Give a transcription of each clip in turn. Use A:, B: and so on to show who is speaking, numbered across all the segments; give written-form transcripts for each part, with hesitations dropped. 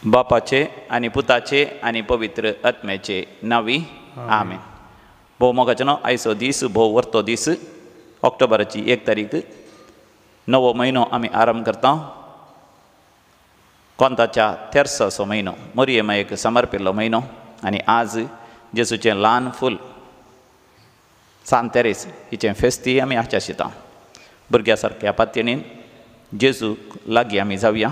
A: बापाचे आनी पुताचे आनी पवित्र आत्म्याचे नांवी आमेन. भोव मोगाचें न्हू आयचो दीस भोव वर्तो दीस, ऑक्टोबराची 1 तारीख, नवो म्हयनो आमी आरंभ करता. कोंताच्या तेर्साचो म्हयनो, मोरये मायेक समर्पिल्लो म्हयनो. आनी आज जेजूचें ल्हान फूल सांत तेरेस हिचें फेस्ती आमी आचारता. भुरग्या सारक्या पातयेन जेजूक लागीं आमी जावया.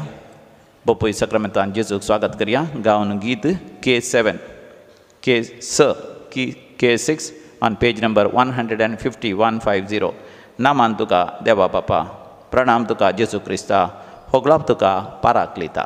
A: बपोय सक्रमेंतान जेजूक स्वागत करया. गावन गीत K7 K6 on page number 150 150. Naaman तुका देवा बापा, प्रणाम तुका जेजू क्रिस्ता, होगळाप तुका पाराकलिता.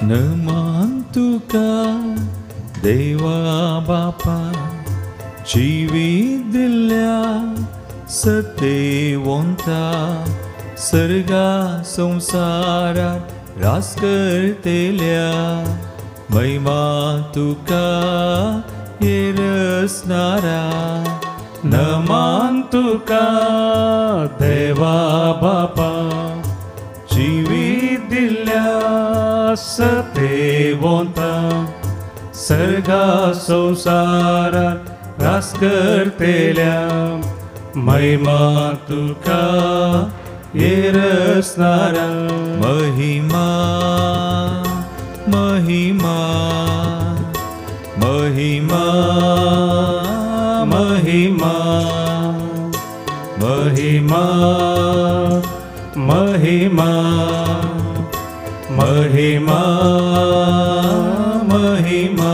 B: नमान तुका देवा बापा, जिवीत दिल्ल्या सतेवंता, सर्गा संवसारार रास करतेल्या, महिमा तुका येरसनारा. नमान तुका देवा बापा, जिवीत दिल्ल्या सतेवंता, सर्गा संवसारार रास करतेल्या, महिमा तुका येरसनारा. महिमा महिमा महिमा महिमा महिमा महिमा महिमा महिमा.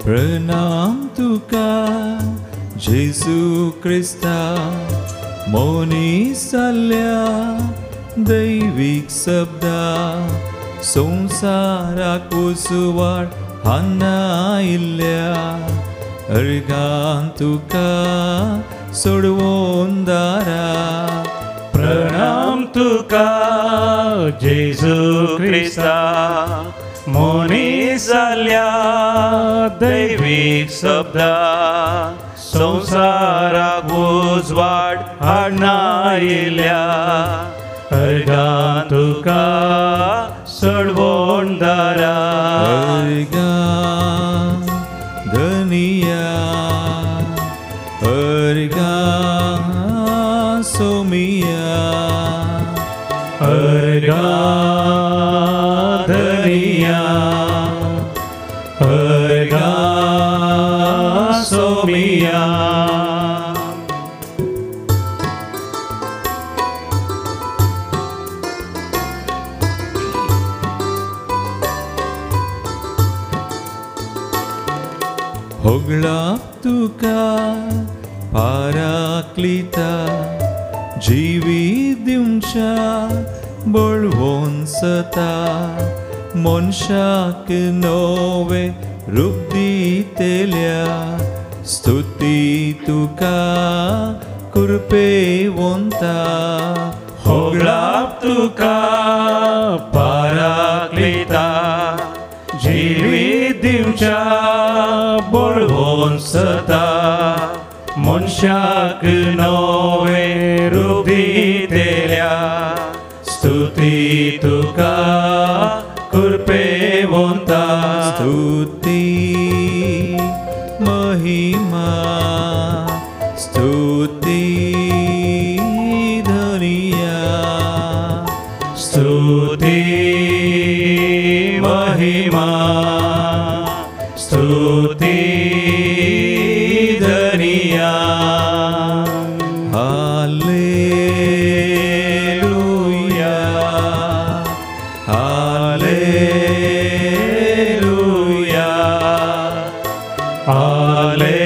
B: प्रणाम तुका जेजू क्रिस्ता, मनीस जाल्ल्या दैवीक शब्दा, संवसाराक उजवाड हाडना आयिल्ल्या, अर्गान तुका सोडवून दारा.
C: प्रणाम तुका जेजू क्रिस्ता, मनीस जाल्ल्या दैवीक शब्दा, संवसाराक उजवाड हाडना आयिल्ल्या, अर्गान तुका सोडवून दारा.
B: अर्गां धनिया, अर्गां सोमिया,
C: अर्गां धनिया, अर्गां सोमिया.
B: होगळाप तुका पाराकलिता, जिवीत दिवच्या बळवून सता, मनशाक नवें रूप दितेल्या, स्तुती तुका कृपेवंता.
C: होगळाप तुका पाराकलिता, जिवीत दिवच्या बळवून सता, मनशाक नवें रूप दितेल्या, स्तुती तुका कृपेवंता.
B: स्तुती महिमा स्तुती धनिया,
C: स्तुती महिमा स्तुती धनिया.
B: Hallelujah hallelujah
C: hallelujah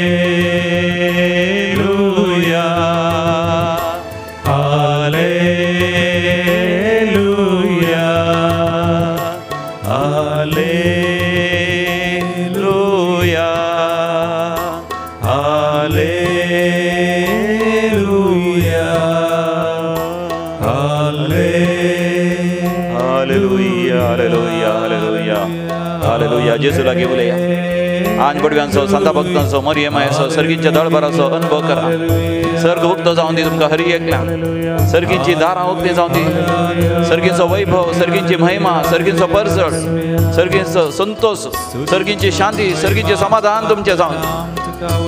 C: hallelujah hallelujah.
A: Hallelujah, hallelujah, hallelujah, hallelujah. जेजू लागीं उलया. आंज बडव्यांचो, संता भक्तांचो, मरिये मायेचो, सर्गीच्या दळभराचो अनुभव करा. सर्ग उक्तो जावन दी तुमकां हरी एकल्या. सर्गीची दारां उक्ती जावन दी. सर्गीचो वैभव, सर्गीची महिमा, सर्गीचो परजळ, सर्गीचो संतोष, सर्गीची शांती, सर्गीचें समाधान तुमचें जावन दी.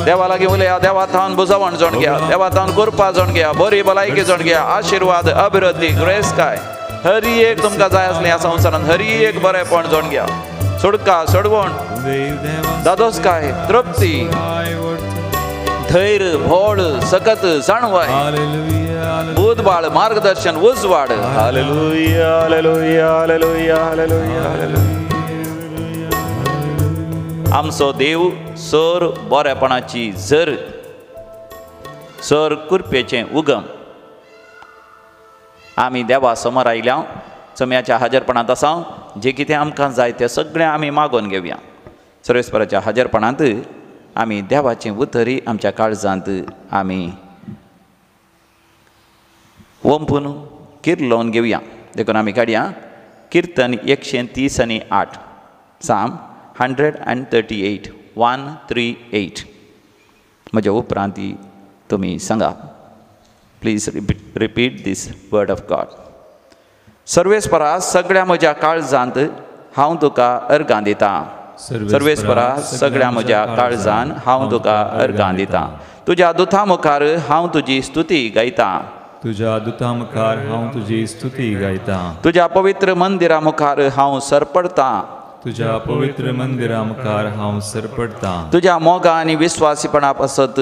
A: देवा लागीं उलया. देवा थावन बुजावण जावन घ्या, देवा थावन कृपा जावन घ्या, बरी भलायकी जावन घ्या, आशिर्वाद, अभिवृद्धी, ग्रेस काय हरी एक तुमकां जाय आसलें ह्या संवसारांत हरी एक बरेपण जावन घ्या. सोडका, सोडवण, दादोसकाय, तृप्ती, धैर्य, भोळ, सकत, जाणवाय, बुधबाळ, मार्गदर्शन, उजवाड. Hallelujah, hallelujah, hallelujah, hallelujah, hallelujah. आमचो देव सर बरेपणाची झर, सर कृपेचें उगम. आमी देवा समोर आयल्या, चम्याच्या हाजरपणांत आसा. जें कितें आमकां जाय तें सगळें आमी मागोवन घेवया. सर्वेस्पराच्या हाजरपणांत आमी देवाचें उतरी आमच्या काळजांत आमी ओंपून किर्लोवन घेवया. देखून आमी काडया किर्तन 138, साम 138, 138. म्हज्या उपरांत तुमी सांगा. Please repeat this word of God. सर्वेस्परा, सगळ्या म्हज्या काळजांत हांव तुका अर्गां दितां. सर्वेस्परा, सगळ्या म्हज्या काळजान हांव तुका अर्गां दितां. तुज्या दुथा मुखार हांव तुजी स्तुती गायतां.
B: तुज्या दुथा मुखार हांव तुजी स्तुती गायतां.
A: तुज्या पवित्र मंदिरा मुखार हांव सरपडतां.
B: तुज्या पवित्र मंदिरा मुखार हांव सरपडतां.
A: तुज्या मोगा आनी विस्वासीपणा पासत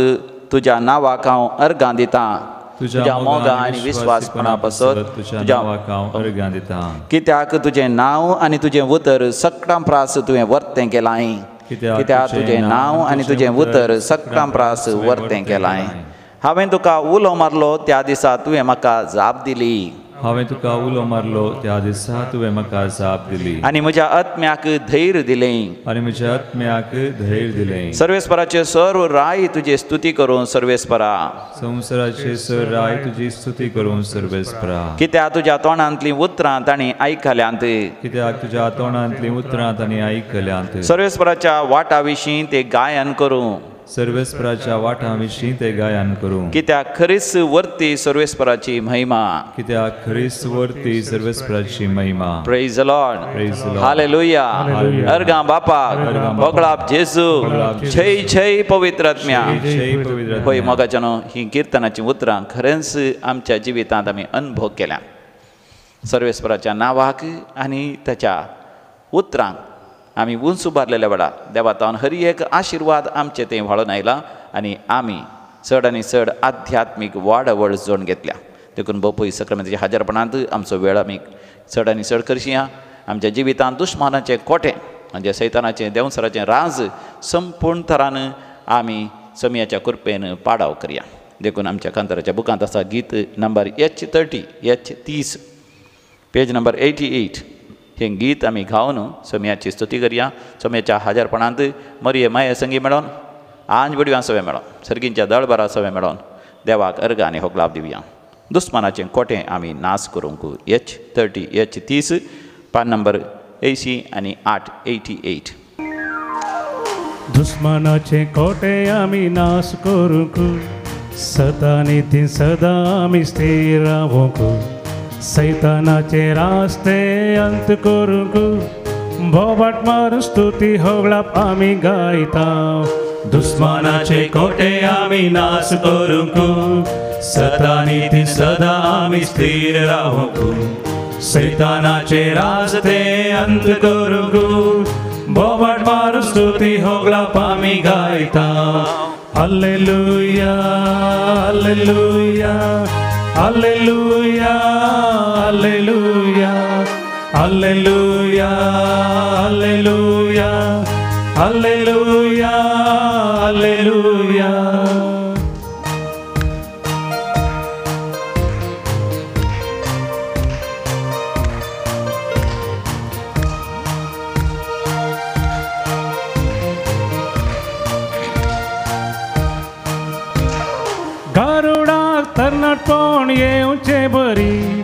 A: तुज्या नांवाक हांव अर्गां दितां. तुज्या मोगा आनी विस्वासपणा पासत
B: तुज्या नांवाक हांव अर्गां दितां.
A: कित्याक तुजें नांव आनी तुजें उतर सगळ्यां प्रास तुवें वर्तें केलां. कित्याक तुजें नांव आनी तुजें उतर सगळ्यां प्रास वर्तें केलां. हांवें तुका उलो मारलो त्या दिसा तुवें म्हाका जाप दिली.
B: हांवें तुका उलो मारलो त्या दिसा तुवें म्हाका जाप दिली.
A: आनी म्हज्या आत्म्याक धैर्य दिलें.
B: आनी म्हज्या आत्म्याक धैर्य दिलें.
A: सर्वेस्पराचे सर्व राय तुजी स्तुती करूं सर्वेस्परा.
B: संवसाराचे सर्व राय तुजी स्तुती करूं सर्वेस्परा.
A: कित्याक तुज्या तोंडांतलीं उतरां तांणी आयकल्यांत.
B: कित्याक तुज्या तोंडांतलीं उतरां तांणी आयकल्यांत.
A: सर्वेस्पराच्या वाटा विशीं ते गायन करूं.
B: सर्वेस्पराच्या वाटां विशीं ते गायन करूं.
A: कित्याक खरीच वर्ती सर्वेस्पराची महिमा.
B: कित्याक खरीच वर्ती सर्वेस्पराची महिमा.
A: Praise the Lord. Hallelujah. अर्गां बापाक, होगळाप जेजू, छय छय पवित्र आत्म्या. होय मोगाच्यानो, ही किर्तनाचीं उतरां खरेंच आमच्या जिवितांत आमी अनुभव केल्या. सर्वेस्पराच्या नांवाक आनी ताच्या उतरांक आमी उंच उबारलेल्या वेळार देवातावन हरी एक आशिर्वाद आमचे थंय व्हाळून आयला आनी आमी चड आनी चड आध्यात्मीक वाडावळ जोडून घेतल्या. देखून बापूय सक्रामेंताच्या हाजरपणांत आमचो वेळ आमी चड आनी चड करशिया. आमच्या जिवितांत दुस्मानाचें कोटें म्हणजे सैतानाचें देंवसराचें राज संपूर्ण थरान आमी समयाच्या कृपेन पाडाव करया. देखून आमच्या कांताराच्या बुकांत आसा गीत number H30, H30, page number 88. हें गीत आमी गावन सोम्याची स्तुती करया. सोम्याच्या हाजरपणांत मरिये माये संगी मेळोन, आंज बडव्यां सवें मेळोन, सर्गींच्या दळभरा सवें मेळोन देवाक अर्गां आनी होगलाप दिवया. दुस्मानाचें कोटें आमी नाश करूंक. H30, H30, पान नंबर 88, 88.
C: दुस्मानाचें कोटें आमी नाश करूंक, सदा निती सदा आमी स्थिर रावूंक, सैतानाचे रास्ते अंत करूंक, भोबाट मारून स्तुती होगळाप आमी गायता. दुस्मानाचे कोटे आमी नाश करूंक, सदा निती सदा आमी स्थिर रावूंक, सैतानाचे रास्ते अंत करूंक, भोबाट मारून स्तुती होगळाप आमी गायता. Hallelujah, hallelujah, hallelujah, hallelujah, hallelujah, hallelujah, hallelujah, hallelujah. गारुडाक तरणाटपण येवचे बरी,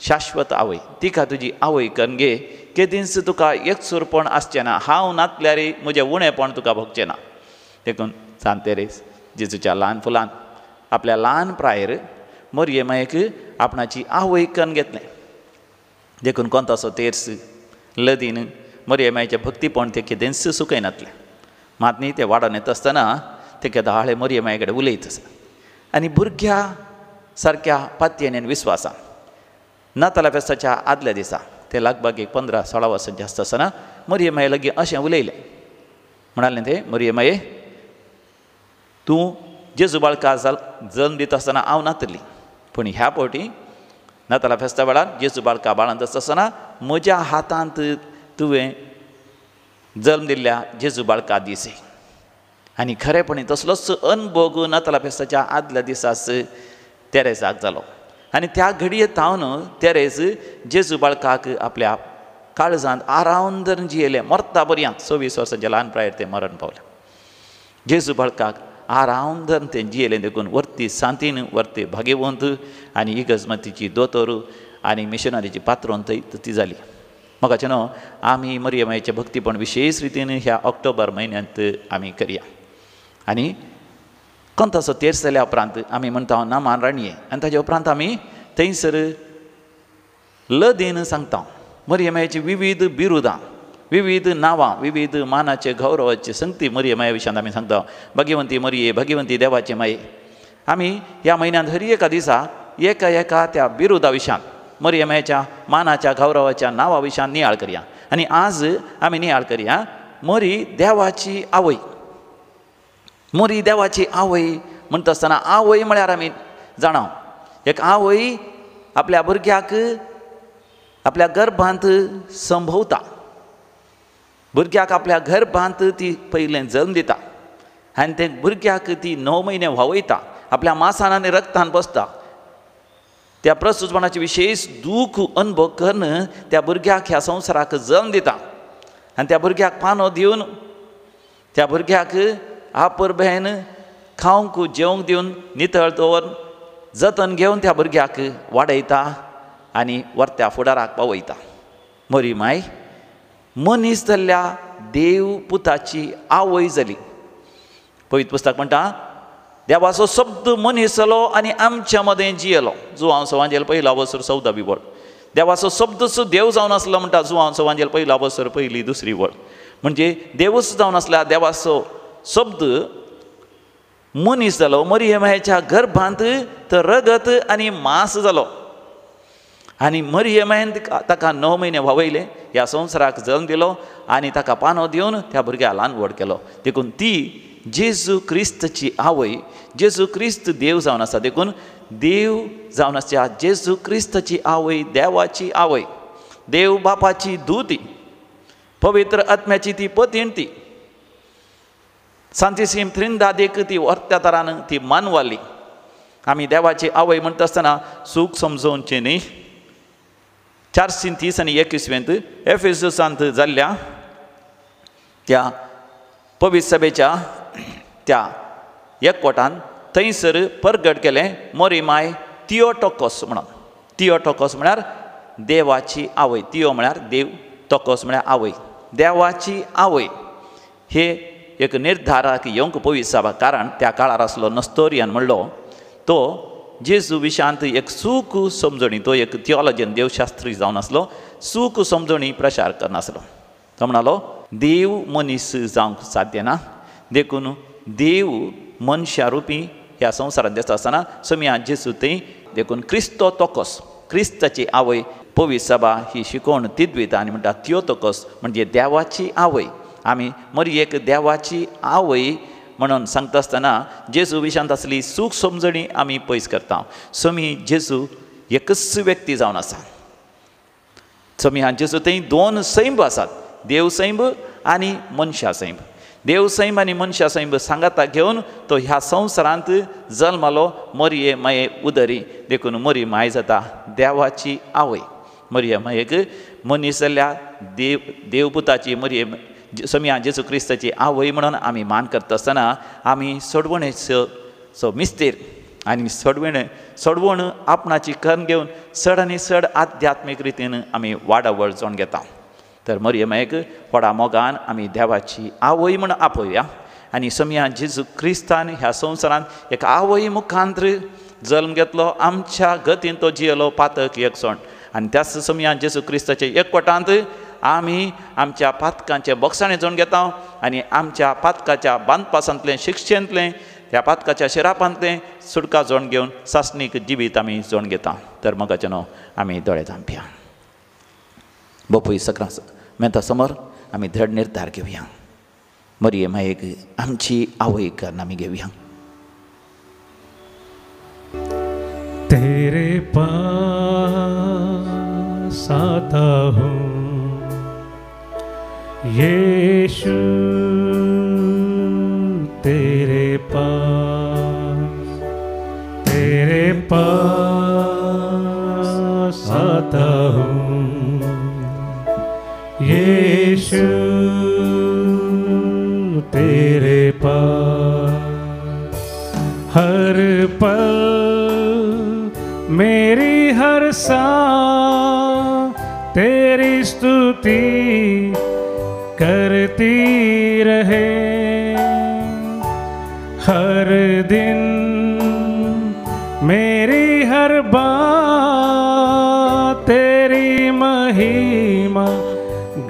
A: शाश्वत आवय, तिका तुजी आवय करून घे, केदींच तुका एकसूरपण आसचें ना, हांव नातल्यार म्हजें उणेपण तुका भोगचें ना. देखून सांत तेरेज जेजूच्या ल्हान फुलान आपल्या ल्हान प्रायेर मरिये मायेक आपणाची आवय करून घेतलें. देखून कोंताचो तेर्स लदीन मरिये मायेचें भक्तीपण तें केदेंच सुकयनातलें. मात न्ही तें वाडोवन येता आसतना ते केदाळे मरिये माये कडेन उलयत आसा आनी भुरग्या सारक्या पातयेन विस्वासान नाताला फेस्ताच्या आदल्या दिसा ते लगभग एक 15-16 वर्सांचे आसता आसतना मरिये माये लागीं अशें उलयलें. म्हणालें ते मरिये माये, तूं जेजू बाळका जल्म दिता आसतना हांव नातली, पूण ह्या फावटी नाताला फेस्ता वेळार जेजू बाळका बाळांत आसता आसतना म्हज्या हातांत तुवें जल्म दिल्ल्या जेजू बाळका दिसे. आनी खरेपणी तसलोच अनभोग नाताला फेस्ताच्या आदल्या दिसाच तेरेजाक जालो. आनी त्या घडये थावन तेरेज जेजू बाळकाक आपल्या काळजांत आरावन धरून जियेलें मरता पर्यंत. 26 वर्सांचे ल्हान प्रायेर तें मरण पावलें. जेजू बाळकाक आरावन धरून तें जियेलें. देखून वर्ती सांतीन वर्ती भाग्यवंत आनी इगजमतीची दोतोर आनी मिशनरीची पात्रोन थंय ती जाली. म्हाका न्हू आमी मरिये मायेचें भक्तीपण विशेश रितीन ह्या ऑक्टोबर म्हयन्यांत आमी करया. आनी कोंताचो तेर्स जाल्या उपरांत आमी म्हणटा नामान राणये, आनी ताजे उपरांत आमी थंयसर लदीन सांगता मरिये मायेची विविध बिरुदां, विविध नांवां, विविध मानाचे गौरवाचे संगती मरिये माये विशयांत आमी सांगता. भगवंती मरिये, भगवंती देवाचे माये. आमी ह्या म्हयन्यांत हर एका दिसा एका एका त्या बिरुदा विशयांत मरिये मायेच्या मानाच्या गौरवाच्या नांवा विशयांत नियाळ करया. आनी आज आमी नियाळ करया मरी देवाची आवय. मरी देवाची आवय म्हणटा आसतना आवय म्हळ्यार आमी जाणा एक आवय आपल्या भुरग्याक आपल्या गर्भांत संभवता, भुरग्याक आपल्या गर्भांत ती पयलें जल्म दिता आनी ते भुरग्याक ती 9 म्हयने व्हांवयता, आपल्या मासान आनी रक्तान बसता. त्या प्रसूतपणाची विशेश दूख अनुभव करून त्या भुरग्याक ह्या संवसाराक जल्म दिता आनी त्या भुरग्याक पानो दिवन त्या भुरग्याक आपुरबेन खावंक जेवंक दिवन नितळ दवरून जतन घेवन त्या भुरग्याक वाडयता आनी वर्त्या फुडाराक पावयता. मरी माय मनीस जाल्ल्या देव पुताची आवय जाली. पवित्र पुस्तक म्हणटा देवाचो शब्द मनीस जालो आनी आमच्या मदें जियेलो. जुवांव सवांजेल पहिला वसर 14वी वळ. देवाचो शब्दच देव जावन आसलो म्हणटा जुवांव सवांजेल पहिला वसर 1 2 वळ. म्हणजे देवच जावन आसल्या देवाचो शब्द मनीस जालो, मरिये मायेच्या गर्भांत तर रगत आनी मांस जालो आनी मरिये मायेन ताका 9 म्हयने व्हांवयले, ह्या संवसाराक जल्म दिलो आनी ताका पानो दिवन त्या भुरग्याक ल्हान व्हड केलो. देखून ती जेजू क्रिस्तची आवय, जेजू क्रिस्त देव जावन आसा. देखून देव जावन आसच्या जेजू क्रिस्तची आवय देवाची आवय, देव बापाची दूती, पवित्र आत्म्याची ती पतीण, ती सांतिसीम त्रिंदादेक ती वर्त्या तरान ती मानवाली. आमी देवाची आवय म्हणटा आसतना सूख समजोवचें न्ही. 430 आनी 21वेंत एफेसुसांत जाल्ल्या त्या पवित्र सभेच्या त्या एकवटान थंयसर परगट केलें मरी माय थियोटोकोस म्हणून. थियोटोकोस म्हळ्यार देवाची आवय, थियो म्हळ्यार देव, टोकोस म्हळ्यार आवय, देवाची आवय. हे एक निर्धाराक येवंक पवित्र सभा, कारण त्या काळार आसलो नस्तोरियन म्हणलो तो जेजू विशांत एक सूख समजणी, तो एक थियोलॉजियन देवशास्त्री जावन आसलो, सूख समजणी प्रचार करनासलो. तो म्हणालो देव मनीस जावंक साध्य ना, देखून देव मनशा रुपी ह्या संवसारांत दिसता आसतना समिया जेजू थंय. देखून क्रिस्तो तोकोस, क्रिस्ताची आवय पवित्र सभा ही शिकवण तिद्विता आनी म्हणटा थियोटोकोस म्हणजे देवाची आवय. आमी मरियेक देवाची आवय म्हणून सांगता आसतना जेजू विशांत आसली सूख समजणी आमी पयस करता. समी जेजू एकच व्यक्ती जावन आसा. समी जेजू थंय 2 सैंब आसात, देव सैंब आनी मनशा सैंब. देव सैंब आनी मनशा सैंब सांगाता घेवन तो ह्या संवसारांत जल्मालो मरिये माये उदरी. देखून मरी माय जाता देवाची आवय. मरिये मायेक मनीस जाल्ल्या देव देवपुताची मरिये समिया जेजू क्रिस्ताची आवय म्हणून आमी मान करता आसतना आमी सोडवणेचो मिस्तेर आनी सडवण आपणाची करून घेवन चड आनी चड आध्यात्मीक रितीन आमी वाडावळ जावन घेता. तर मरियमायक व्हडा मोगान आमी देवाची आवय म्हूण आपोवया आनी समया जेजू क्रिस्तान ह्या संवसारांत एक आवय मुखांत्र जल्म घेतलो, आमच्या गतीन तो जियेलो पातक एकसण आनी त्याच समया जेजू क्रिस्ताचे एकवटांत आमी आमच्या पातकांचे बोगसाणें जावन घेता आनी आमच्या पातकाच्या बांदपासांतलें शिक्षेंतलें त्या पातकाच्या शिरापांतलें सुटका जावन घेवन सासणीक जिवीत आमी जावन घेता. तर मोगाचें न्हू आमी दोळे धांपया. बापूय सकरा मेंता समोर आमी धड निर्धार घेवया. मरियमायेक आमची आवय करून आमी घेवया.
C: तेरे पास आता हूँ यीशु, तेरे पास, तेरे पास आता हूँ यीशु, तेरे पास। हर पल मेरी हर सांस तेरी स्तुति करती रहे, हर दिन मेरी हर बात तेरी महिमा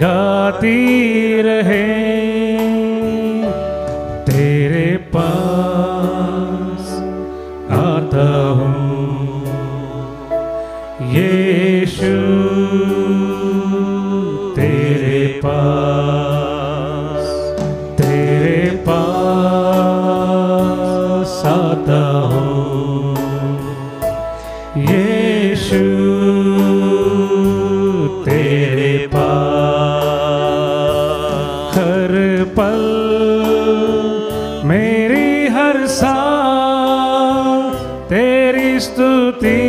C: गाती रहे। तेरे पास आता हूँ यीशु, तेरे पास, तेरे पास आता हूँ यीशु, तेरे पास। हर पल मेरी हर सांस तेरी स्तुति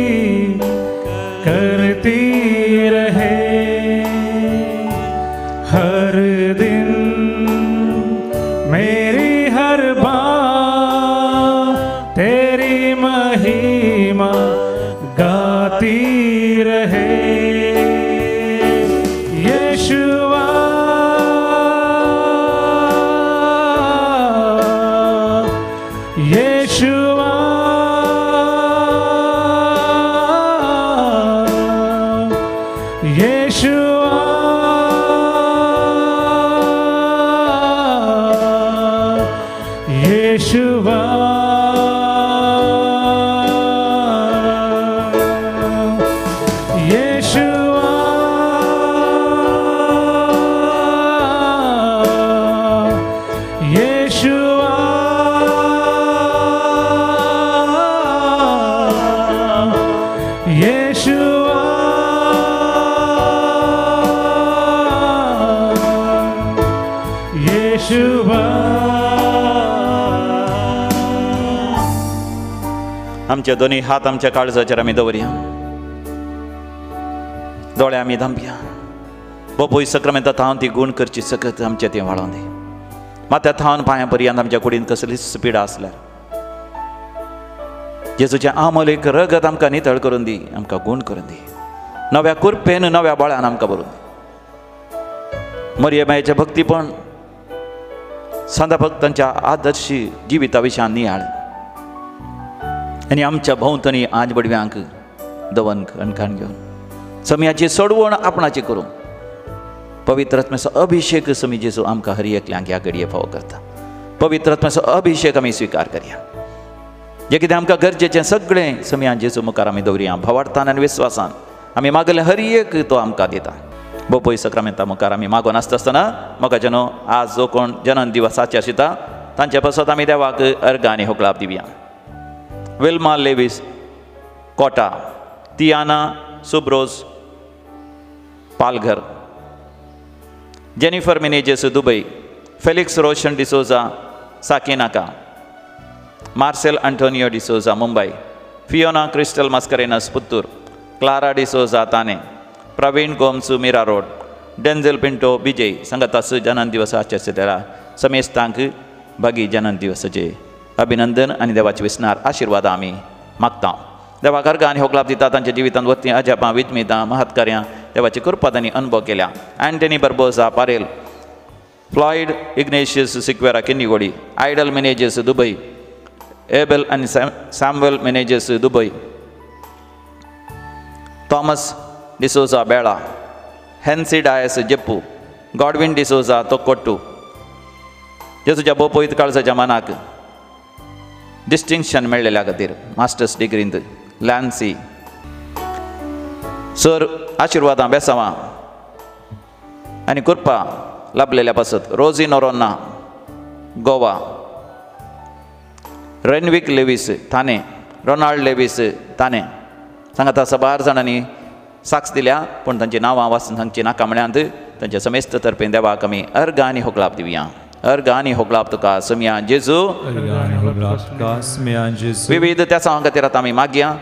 C: करती रहे, हर दिन मेरी हर बात तेरी महिमा गाती रहे। यीशुआ यीशुआ यीशुआ यीशुआ यीशुआ यीशुआ यीशुआ यीशुआ.
A: आमचे दोन्ही हात आमच्या काळजाचेर आमी दवरया, दोळे आमी धांपया. बापूय सक्रामेंता थावन ती गूण करची सकत आमच्या ती वाळोवन दी. माथ्या थावन पांयां पर्यंत आमच्या कुडीन कसलीच पिडा आसल्यार जेजूचें आमोल एक रगत आमकां नितळ करून दी, आमकां गूण करून दी, नव्या कुरपेन नव्या बळान आमकां भरून दी. मरियमायेचें भक्तीपण सांदा भक्तांच्या आदर्शी जिविता विशयान नियाळ आनी आमच्या भोंवतणी आज बडव्यांक दवन कणखान घेवन समयाची सोडवण आपणाची करूं पवित्र आत्म्याचो अभिषेक समी जेजू आमकां हर एकल्यांक ह्या घडये फावो करता. पवित्र आत्म्याचो अभिषेक आमी स्विकार करया. जें कितें आमकां गरजेचें सगळें समयान जेजू मुखार आमी दवरया. भावार्थान आनी विस्वासान आमी मागलें हर एक तो आमकां दिता. बापूय सक्रामेंता मुखार आमी मागून आसता आसतना मोगाचे न्हू आज जो कोण जनन दिवसाचे आशिता तांचे पासत आमी देवाक अर्गां आनी होकळाप दिवया. Wilma Lewis Kota, Tiana Subros Palghar, Jennifer Menezes Dubai, Felix Roshan D'Souza Sakinaka, Marcel Antonio D'Souza Mumbai, Fiona Crystal Mascarenhas Puttur, Clara D'Souza Thane, Praveen Gomes Mira road, Denzel Pinto Vijay संगतास जनन दिवस आचरितल्या समेस्तांक भागी जनन दिवसाचे अभिनंदन आनी देवाचे विसनार आशिर्वाद आमी मागता. देवा अर्गां आनी होगलाप दिता तांच्या जिवितांत वरतीं अजापां विजमितां महत्कार्यां देवाची कृपा तांणी अनुभव केल्या. Anthony Barbosa Parel, Floyd Ignatius Sequeira Kinnigoli, Idol Menezes Dubai, Abel आनी Samuel Menezes Dubai, Thomas D'Souza Bela, Hency Dias Jeppu, Godwin D'Souza Thokkottu. जेजूच्या बोपोईत काळजाच्या मनाक डिस्टिंक्शन मेळ्ळेल्या खातीर मास्टर्स डिग्रींत लॅन्सी सर आशिर्वादां बेसावां आनी कृपा लाभलेल्या पासत Rosy Noronha Goa, Renwick Lewis Thane, Ronald Lewis Thane. सांगाता सबार जाणांनी साक्ष दिल्या पूण तांची नांवां वाचून सांगची नाका म्हळ्यांत तांच्या समेस्त तर्फेन देवाक आमी अर्गां आनी होगलाप दिवया. अर्गां आनी होगलाप तुका समिया जेजू. विविध त्या सांगा खातीर आतां आमी मागया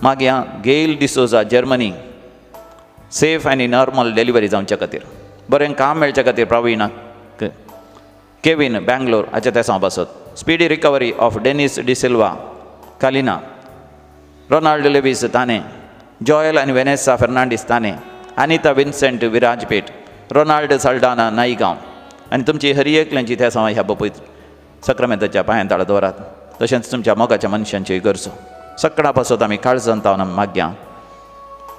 A: मागया Gail D'Souza Germany, safe आनी नॉर्मल डिलिव्हरी जावच्या खातीर, बरें काम मेळच्या खातीर प्रवीणाक, केवीन बँगलोर हाच्या त्या सांग पासत, speedy recovery of Denis D'Silva Kalina, Ronald Lewis Thane, Joel आनी Vanessa Fernandes Thane, Anita Vincent Virajpet, Ronald Saldanha Naigaon. आनी तुमची हर एकल्यांची त्या सांग ह्या बाबतीत सक्रामेंताच्या पांयां ताळा दवरात, तशेंच तुमच्या मोगाच्या मनशांची गरजो सगळ्या पासत आमी काळजान तावन मागया.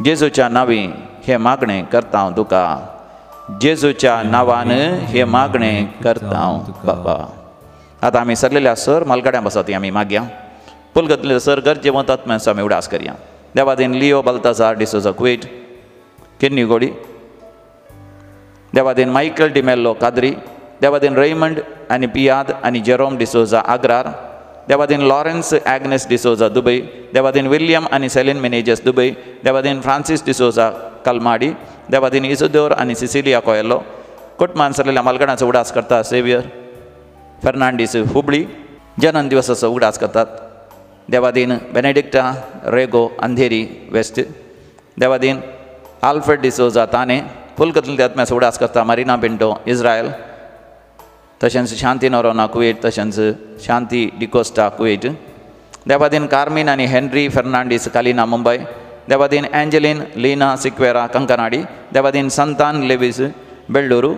A: जेजूच्या नांवी हें मागणें करता हांव तुका, जेजूच्या नांवान हें मागणें करता हांव बाबा. आतां आमी सरलेल्या सर मालगाड्यां पासत आमी मागया. पुलगतले सर गरजेवंत आत्म्यांचो आमी उडास करया. देवादीन Leo Baltazar D'Souza Kuwait Kinnigoli, देवादीन मायकल डिमेल्लो काद्री, देवादीन रेमंड आनी पियाद आनी जेरोम डिसोजा आग्रार, देवादीन लॉरेन्स एग्नेस डिसोजा दुबय, देवादीन विल्यम आनी सेलीन मेनेजस दुबय, देवादीन फ्रांसीस डिसोजा कलमाडी, देवादीन इसोदोर आनी सिसिलिया कोयलो. कुटमान सरलेल्या मालगणाचो उडास करता सेवियर फेर्नांडीस हुबळी, जनन दिवसाचो उगडास करतात देवादीन बेनेडिक्टा रेगो अंधेरी वेस्ट, देवादीन आल्फ्रेड डिसोजा ताने, फुलकतले आत्म्याचो उगडास करता मारिना पिंटो इस्रायल, तशेंच शांती नोरोना कुवेट, तशेंच शांती डिकोस्टा कुवेट, देवादीन कार्मीन आनी हेनरी फेर्नांडीस कालिना मुंबय, देवादीन एंजलीन लीना सिक्वेरा कंकनाडी, देवादीन संतान लेवीस बेल्लुरू.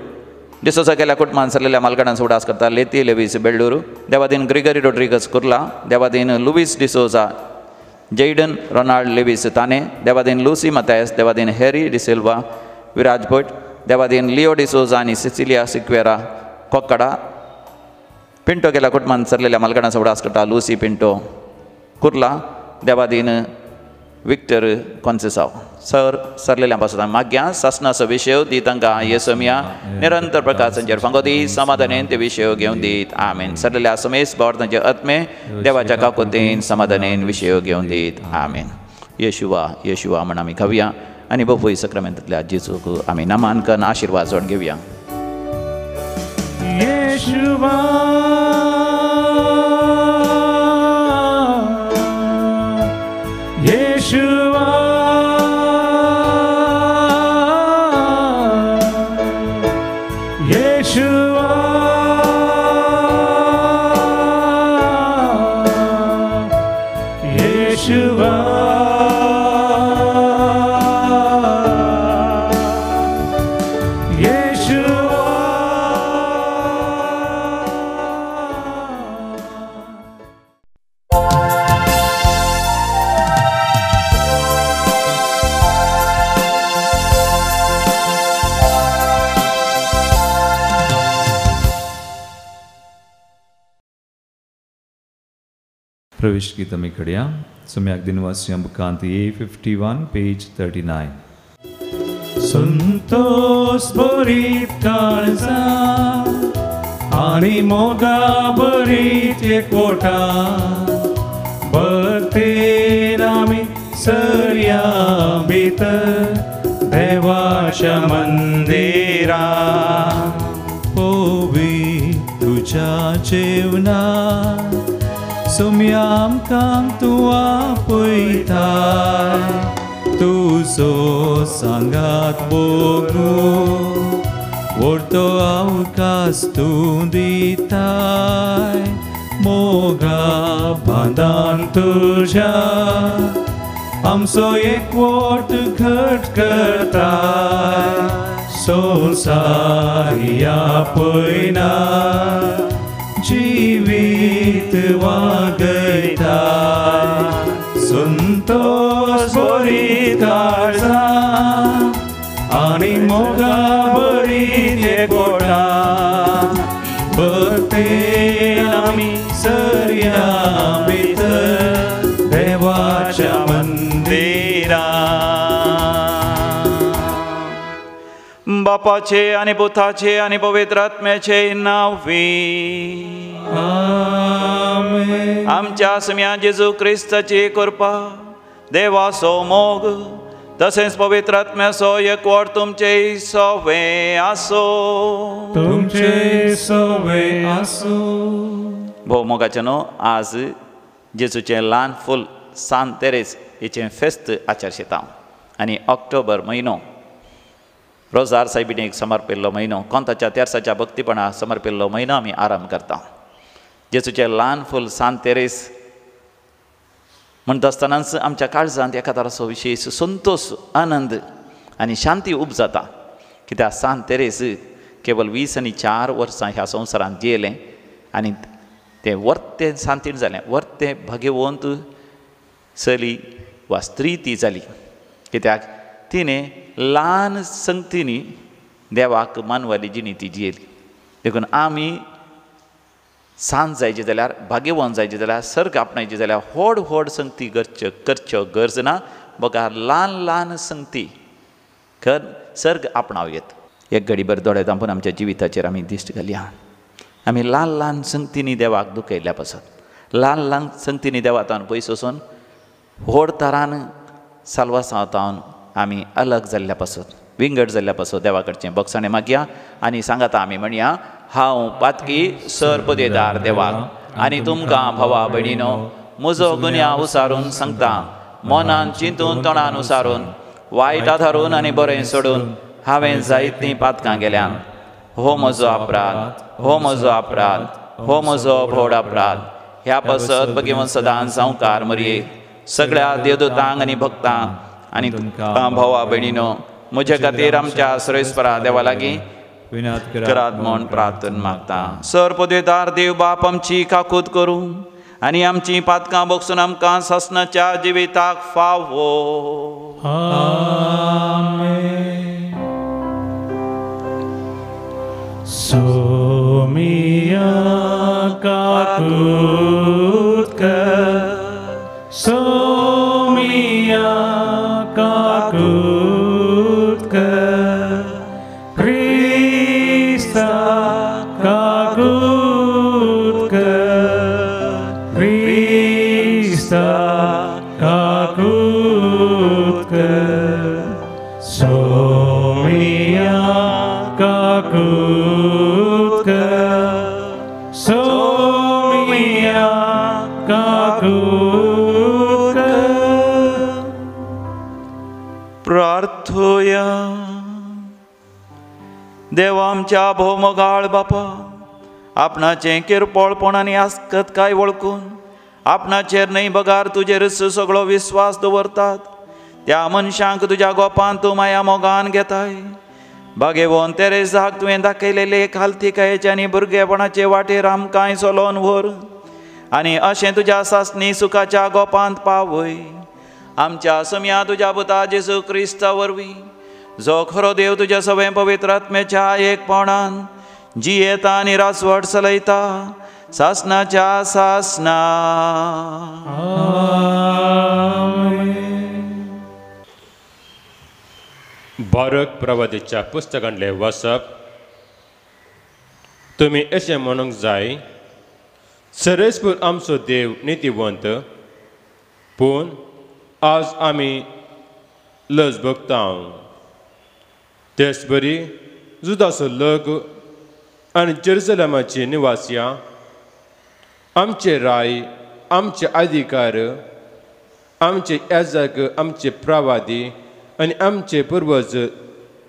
A: डिसोजा केल्या कुटुंबान सरलेल्या मालगणांचो उडास करता लेती लेवीस बेल्लुरू, देवादीन ग्रिगरी रोड्रिगस कुर्ला, देवादीन Louis D'Souza Jaden Ronald Lewis Thane, देवादीन लुसी मतायस, देवादीन हॅरी डिसिल्वा विराजपोट, देवादीन लिओ डिसोजा आनी सिसिलिया सिक्वेरा कोक्कडा. पिंटो केल्या कुटुंबान सरलेल्या मालगणांचो उडास करता लुसी पिंटो कुर्ला, देवादीन विक्टर कॉन्सेसाव. सर सरलेल्या पासून माग्या सासनाचो विशय दी तांकां येसमिया निरंतर प्रकाशांचेर फांगो दी समाधानेन ते विशय घेवन दीत आमेन. सरलेल्या समेस भावर तांचे आत्मे देवाच्या काकोतेन समाधानेन विशय घेवन दीत आमेन. येशुवा येशुवा म्हण आमी खावया आनी बपोई सक्रामेंतांतल्या जेजूक आमी नमान करून आशिर्वाद जोड घेवया.
B: येशुवा येशुवा येशुवा येशुवा येशुवा.
D: प्रवेश गीत आमी कडया सम्याक दिनवासी बुकांत A51 page 39.
B: संतोष भरीत काळजा आनी मोगा भरीत एकवटा भक्तेन आमी सरया भितर देवाच्या मंदिरा.
D: पोवी तुज्या जेवणा सुम्या आमकां तूं आपयताय, तुजो सांगात भोगू व्हडतो अवकाश तूं दिताय.
B: मोगा बांदान तुज्या आमचो एकवट घट करता संवसार पयना जिवीत वागयता संतोष बरी काळजा आनी मोगा बरी एकवटा भक्तेन आमी सरया भितर देवाच्या मंदिरा.
A: बापाचे आनी पुताचे आनी पवित्र आत्म्याचे नांवी
B: आमेन.
A: आमच्या सम्या जेजू क्रिस्ताची कृपा, देवाचो मोग तसेंच पवित्र आत्म्याचो एकवट तुमचे सवे आसो.
B: तुमचे सवे आसो.
A: भोव मोगाचें न्हू, आज जेजूचें ल्हान फूल सांत तेरेज हेचें फेस्त आचरशिता आनी ऑक्टोबर म्हयनो रोजार सायबिणीक समर्पिल्लो म्हयनो, कोंताच्या तेर्साच्या भक्तीपणा समर्पिल्लो म्हयनो आमी आरंभ करता. जेजूचें ल्हान फूल सांत तेरेज म्हणटा आसतनाच आमच्या काळजांत एका तराचो विशेश संतोश, आनंद आनी शांती उपजाता. कित्याक सांत तेरेज केवल 24 वर्सां ह्या संवसारांत जियेलें आनी तें वर्तें सांतीण जालें, वर्तें भाग्यवंत चली वा स्त्री ती जाली. कित्याक तिणें ल्हान संगतींनी देवाक मानवली जिणी ती जियेली. देखून आमी सांत जायचे जाल्यार, भाग्यवंत जायचे जाल्यार, सर्ग आपणायचे जाल्यार व्हड व्हड संगती करच्यो गरज ना, बगर ल्हान ल्हान संगती कर सर्ग आपणाव येत. एक घडीभर दोळे धांपून आमच्या जिविताचेर आमी दिश्ट घालया. आमी ल्हान ल्हान संगतींनी देवाक दुखयल्ल्या पासत, ल्हान ल्हान संगतींनी देवातावन पयस वचून व्हड तरान साल्वासांव आमी अलग जाल्ल्या पासत, विंगड जाल्ल्या पासत देवा कडचें बक्षाणें मागया आनी सांगाता आमी म्हणया, हांव पातकी सर पदेदार देवाक आनी तुमकां भावा भयणीनो म्हजो गुन्यांव उसारून सांगता, मनान चिंतून तोंडान उसारून वायट आधारून आनी बरें सोडून हांवें जायतीं पातकां गेल्यान. हो म्हजो अपराध, हो म्हजो अपराध, हो म्हजो व्हड अपराध. ह्या पासत भगवंत सदां सावकार मरये सगळ्या देवदूतांक आनी भक्तांक आनी तुमकां भावा भयणीनो म्हजे खातीर आमच्या सर्वेस्परा देवा लागीं करात म्हूण प्रार्थना मागता. सर पदवेदार देव बाप आमची काकूत करूं आनी आमची पातकां बगसून आमकां सासणाच्या जिविताक फावो.
B: आमेन.
C: सोमिया काकूत कर, सोमिया काकूत कर, क्रिस्ता काकूत कर, क्रिस्ता काकूत कर, सोमिया काकूत कर, सोमिया काकूत कर.
A: प्रार्थोया. देवा आमच्या भोवमोगाळ बापा, आपणाचें किरपोळपण आनी आस्कत काय वळखून आपणाचेर न्हय बगार तुजेरच सगळो विस्वास दवरतात त्या मनशांक तुज्या गोपान तूं माया मोगान घेताय. भागेवंत तेरेजाक तुवें दाखयलेले खालतिकायेचे आनी भुरगेपणाचे वाटेर आमकांय चलोवन व्हर आनी अशें तुज्या सासणी सुखाच्या गोपांत पावय. आमच्या सम्या तुज्या पुता जेजू क्रिस्ता वरवीं, जो खरो देव तुज्या सवें पवित्र आत्म्याच्या एकपणान जियेता आनी रासवट चलयता सासणाच्या सासणा.
E: बारक प्रवादीच्या पुस्तकांतले वाचप. तुमी अशें म्हणूंक जाय, सरेस्पूर आमचो देव नितीवंत, पूण आज आमी लज भोगता. तेच बरी जुदाचो लग आनी जेरुजलेमाची निवासियां आमचे राय, आमचे अधिकार, आमचे याजक, आमचे प्रवादी आनी आमचे पुर्वज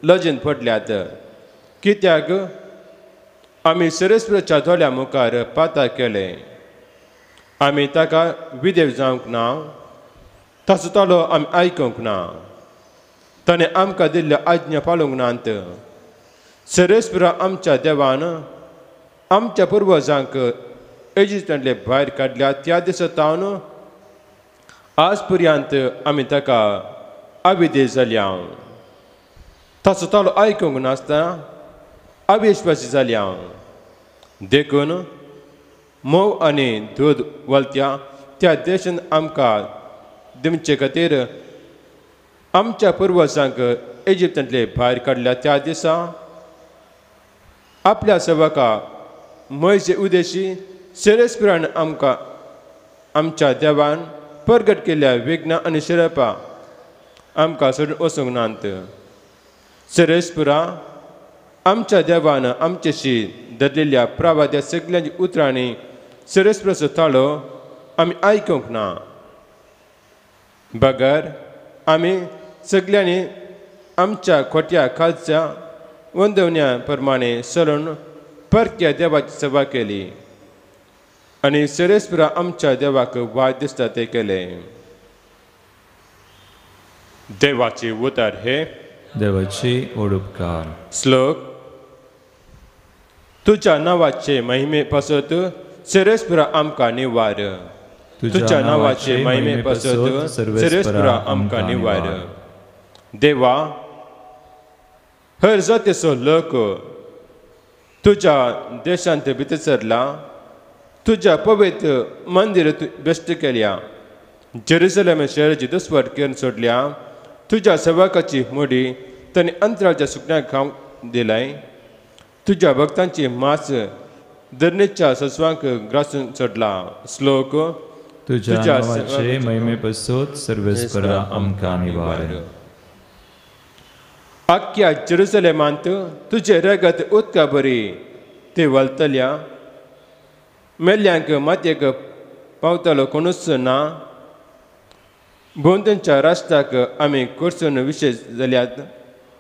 E: लजेन पडल्यात. कित्याक आमी सरेस्पराच्या दोळ्या मुखार पाता केलें. आमी ताका विदेव जावंक ना, ताचो ताळो आमी आयकूंक ना, ताणें आमकां दिल्ल्यो आज्ञा पाळूंक नात. सरेस्पुरा आमच्या देवान आमच्या पुर्वजांक इजिप्तांतले भायर काडल्या त्या दिसा तावन आज पर्यंत आमी ताका अविदेय जाल्या. ताचो ताळो आयकूंक नासतना अविश्वासी जाल्या. देखून म्होंव आनी दूद वलत्या त्या देशान आमकां दिवचे खातीर आमच्या पुर्वजांक इजिप्तांतले भायर काडल्या त्या दिसा आपल्या सेवका मोयजे उदेशी सेरेस्पुरान आमकां आमच्या देवान परगट केल्ल्या विघ्न आनी शिरपा आमकां सोडून वचूंक नात. सेरेस्पुरा आमच्या देवान आमच्याशी धरलेल्या प्रवाद्या सगल्यांच्या उतरांनी सेरेस्पुराचो ताळो आमी आयकूंक ना, बगर आमी सगल्यांनी आमच्या खोट्या खालच्या वंदवण्या प्रमाणे सरून परक्या देवाची सेवा केली आनी सेरेस्पुरा आमच्या देवाक वायट दिसता तें केलें. देवाचे उतर हे
D: देवाचे ओडुपकार.
E: श्लोक. तुज्या नांवाचे महिमे पासत सेरेस्पुरा आमकां निवार. तुज्या नांवाचे महिमे पासत सेरेस्पुरा आमकां निवार. देवा, हर जातीचो लोक तुज्या देशांत भितर सरला, तुज्या पवित्र मंदिर बेश्ट केल्या, जेरुसलेम शहराची दुस्वाट करून सोडल्या, तुज्या सेवकाची मोडी ताणें अंतराच्या सुकण्याक खावंक दिलाय, तुज्या भक्तांची मांस धरणीच्या सस्वांक ग्रासून सोडला. श्लोक.
D: तुज्या नांवाचे महिमे पासत सर्वेस्परा आमकां निवार.
E: आख्या जेरुसलेमांत तुजें रगत उदका बरी ते वलतल्या, मेल्ल्यांक मातयेक पावतलो कोणूच ना. भोंवतणच्या राष्ट्राक आमी कोर्सून विशेश जाल्यात,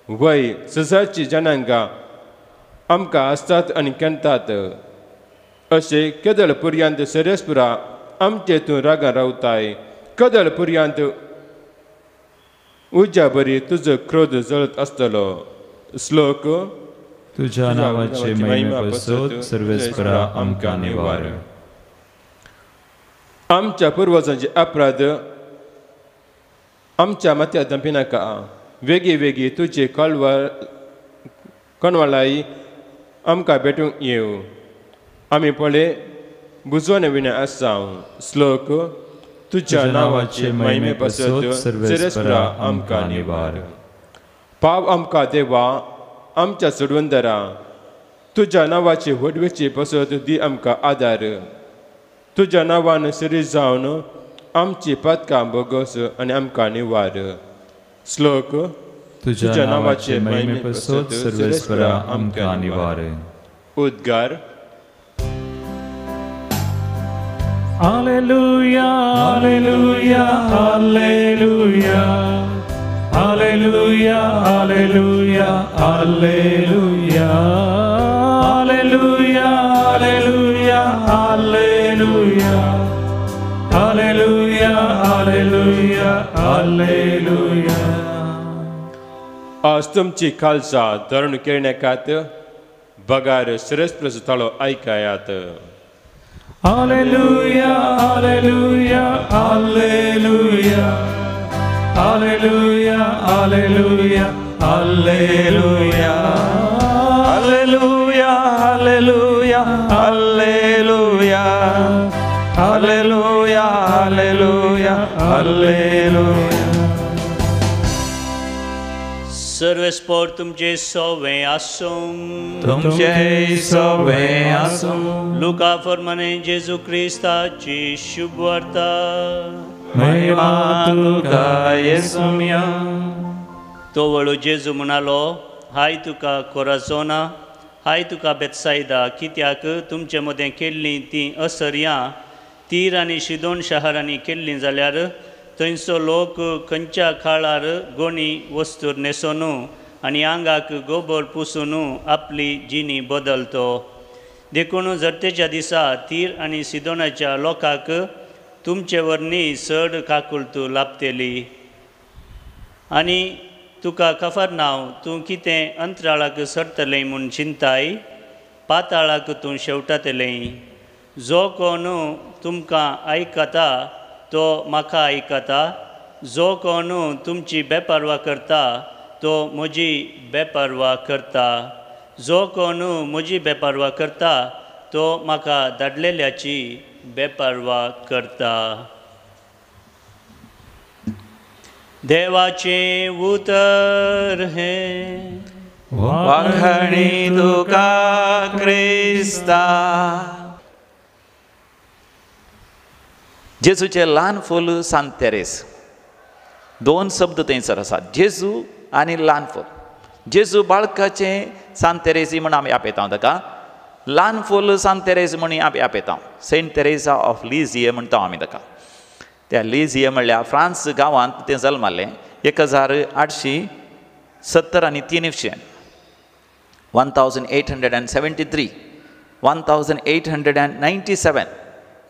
E: वय संवसारची जनांगां आमकां आसतात आनी केंतात. अशें केदळ पर्यंत सेरेस्पुरा आमचे तूं रागान रावताय, केदळ पर्यंत उज्या बरी तुजो क्रोध जळत आसतलो. श्लोक.
D: तुज्या नांवाचे महिमे पासत सर्वेस्परा आमकां निवार.
E: आमच्या पुर्वजांचे अपराध आमच्या माथ्यार दंपिनाका, वेगळी वेगळी तुजी कणवलाई आमकां भेटूंक येवं. आमी पळय बुजवणे विणें आसा. श्लोक. तुज्या नांवाचे महिमे पासत सर्वेस्परा आमकां निवार. पाव आमकां देवा आमच्या सोडवंदरा, तुज्या नांवाची व्हडवेची पासत दी आमकां आदार. तुज्या नांवान सरी जावन आमची पातकां भोगोस आनी आमकां निवार. श्लोक.
D: तुज्या नांवाचे महिमे पासत सर्वेस्परा आमकां निवार.
E: उद्गार.
B: Alleluia, alleluia, alleluia, alleluia, alleluia, alleluia, alleluia, alleluia, alleluia, alleluia, alleluia, alleluia.
E: आज तुमची खालसा धरण केळण्याकात बगार सरस्प्रस ताळो आयकायात.
B: Alleluia, alleluia, alleluia, alleluia, alleluia, alleluia,
F: alleluia, alleluia, alleluia, alleluia, alleluia, alleluia.
G: सर्वेस्पोर तुमचे सोवे आसूं,
F: तुमचे सोवे आसूं.
G: लुका फर्माने जेजू क्रिस्ताची शुभवार्ता.
F: महिमा तुका येसुम्या.
G: तो वळू जेजू म्हणालो, हाय तुका कोराझोना, हाय तुका बेतसायदा, कित्याक तुमचे मदें केल्लीं तीं असर्यां तीर आनी शिदोन शहरांनी केल्लीं जाल्यार थंयचो लोक खंयच्या काळार गोणी वस्तूर न्हेसोन आनी आंगाक गोबर पुसून आपली जिणी बदलतो. देखून जरतेच्या दिसा तीर आनी सिदोनाच्या लोकांक तुमचे वरनी चड काकुळट लाभतली. आनी तुका खबर ना तूं कितें अंतराळाक सरतलें म्हूण चिंताय, पाताळाक तूं शेवटातलें. जो कोण तुमकां आयकता तो म्हाका आयकता, जो कोण तुमची बेपर्वा करता तो म्हजी बेपर्वा करता, जो कोण म्हजी बेपर्वा करता तो म्हाका धाडलेल्याची बेपर्वा करता. देवाचें उतर हें.
F: वाखणी तुका क्रिस्ता.
A: जेजूचें ल्हान फूल सांत तेरेस. दोन शब्द थंयसर आसात, जेजू आनी ल्हान फूल. जेजू बाळकाचें सांत तेरेसी म्हण आमी आपयता ताका, ल्हान फूल सांत तेरेस म्हण आमी आपयता. सेंट तेरेसा ऑफ लिजिये म्हणटा आमी ताका. त्या लिजिये म्हणल्यार फ्रांस गांवांत तें जल्मालें 1873 इस्वेन, 1873, 1897,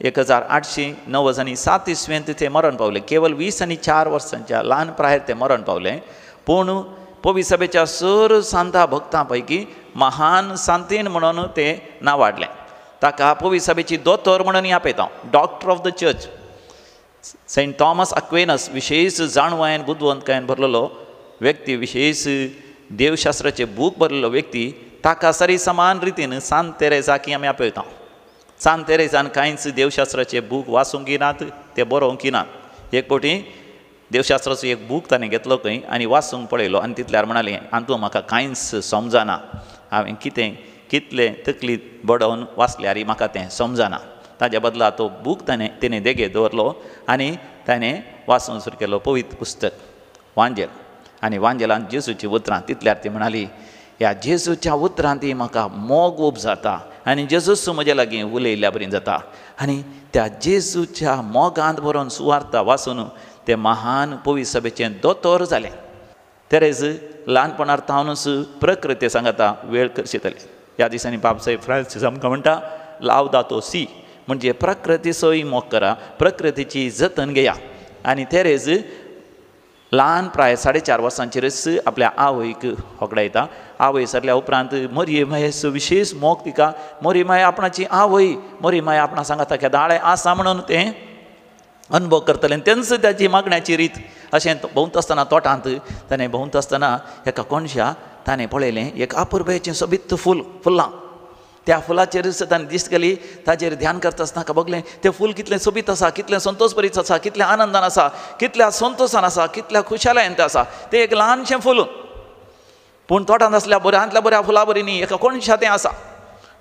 A: 1897 इस्वेंत तें मरण पावलें. केवल 24 वर्सांच्या ल्हान प्रायेर तें मरण पावलें. पूण पवी सभेच्या सर सांता भक्तां पैकी महान सांतीन म्हणून तें नांव वाडलें. ताका पवी सभेची दोतोर म्हणून आपयता, doctor of the church. Saint Thomas Aquinas विशेष जाणवायन बुदवंतकायेन भरलेलो व्यक्ती, विशेष देवशास्त्राचे बूक भरलेलो व्यक्ती, ताका सरी समान रितीन सांत तेरेसाक आमी आपयता. सांत तेरेसान कांयच देवशास्त्राचे बूक वाचूंक नात, ते बरोवंक नात. एक फावटी देवशास्त्राचो एक बूक ताणें घेतलो खंय आनी वाचूंक पळयलो आनी तितल्यार म्हणालें, हातूंत म्हाका कांयच समजना, हांवें कितें कितलें तकली बडोवन वाचल्यार म्हाका तें समजना. ताज्या बदला तो बूक ताणें तिणें देगे दवरलो आनी ताणें वाचूंक सुरू केलो पवित्र पुस्तक वांजेल. आनी वांजेलान जेजूची उतरां तितल्यार ती म्हणाली, ह्या जेजूच्या उतरां ती म्हाका मोग उब जाता आनी जेजूस म्हज्या लागीं उलयल्ल्या बरी जाता. आनी त्या जेजूच्या मोगांत बरोवन सुवार्ता वाचून ते महान पवित्र सभेचें दोतोर जालें. तेरेज ल्हानपणार तावनूच प्रकृती सांगता वेळ करशितले. ह्या दिसांनी बाब साहेब फ्रांसीस आमकां म्हणटा, लावदातो सी, म्हणजे प्रकृतीचोय मोग करा, प्रकृतीची जतन घेया. आनी तेरेज ल्हान प्राय 4.5 वर्सांचेरच आपल्या आवयक होगडायता. आवय सरल्या उपरांत मरिये मायेचो विशेष मोग तिका, मरिये माय आपणाची आवय, मरिये माय आपणा सांगता केदाळे आसा म्हणून तें अनुभव करतलें, तेंच ताची मागण्याची रीत. अशें भोंवता आसतना तोटांत ताणें भोंवता आसतना एका कोणशा ताणें पळयलें एक अपुरबायेचें सोबीत फूल फुल्लां. त्या फुलाचेरच ताणें दिश्ट केली, ताचेर ध्यान करता आसतना ताका बगलें तें फूल कितलें सोबीत आसा, कितलें संतोष भरीत आसा, कितलें आनंदान आसा, कितल्या संतोशान आसा, कितल्या खुशालायन तें आसा. तें एक ल्हानशें फूल, पूण तोटांत आसल्या बऱ्यांतल्या बऱ्या फुलां बरी न्ही, एका कोणशा तें आसा,